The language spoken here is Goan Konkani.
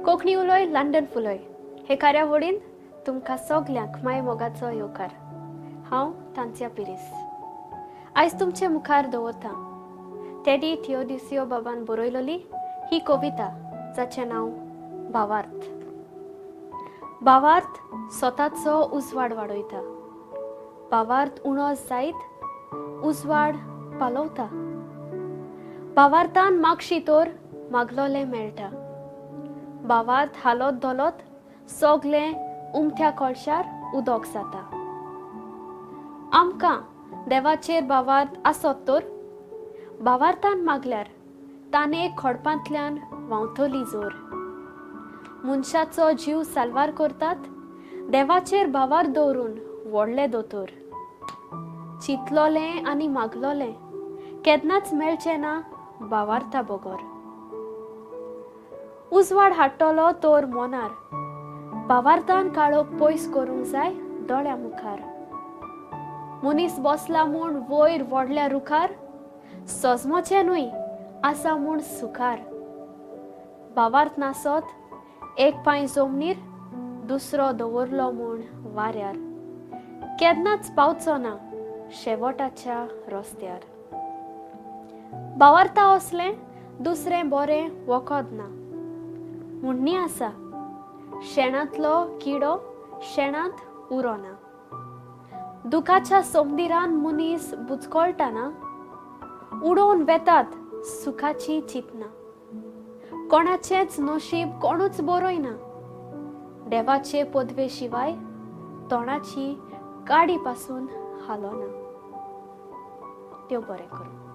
कोंकणी उलोय लंडन फुलोय हे कार्यावळीन तुमकां सगल्यांक माय मोगाचो येवकार. हांव तांच्या पिरीस आयज तुमचे मुखार दवरतां टेडी थियोदिसियो बाबान बरयलोली ही कविता जाचें नांव भावार्थ. भावार्थ स्वताचो उजवाड वाडयता, भावार्थ उणो जायत उजवाड पालवता. भावार्थान मागशी तर मागलोलें मेळटा. भावार्थ हालत धोलत सगलें उमथ्या कळशार उदक जाता. आमकां देवाचेर भावार्थ आसत तर भावार्थान मागल्यार ताणें खडपांतल्यान व्हांवतली जोर. मनशाचो जीव साल्वार करतात देवाचेर भावार्थ दवरून व्हडले दोतोर. चिंतलोलें आनी मागलोलें केन्नाच मेळचें ना भावार्था बगर. उजवाड हाडटलो तर मोनार भावार्थान काळोख पयस करूंक जाय दोळ्या मुखार. मनीस बसला म्हूण वयर व्हडल्या रुखार सजमोचें न्हय आसा म्हूण सुखार. भावार्थ नासत एक पांय जमनीर दुसरो दवरलो म्हूण वाऱ्यार केन्नाच पावचो ना शेवटाच्या रस्त्यार. भावार्था असलें दुसरें बरें वखद ना. म्हणणी आसा शेणांतलो किडो शेणांत उरोना. दुखाच्या सोमदिरान मनीस बुचकळटाना उडोवन वेतात सुखाची चिंतना. कोणाचेंच नशीब कोणूच बरयना. देवाचे पदवे शिवाय तोंडाची काडी पासून हालोना. देव बरें करूं.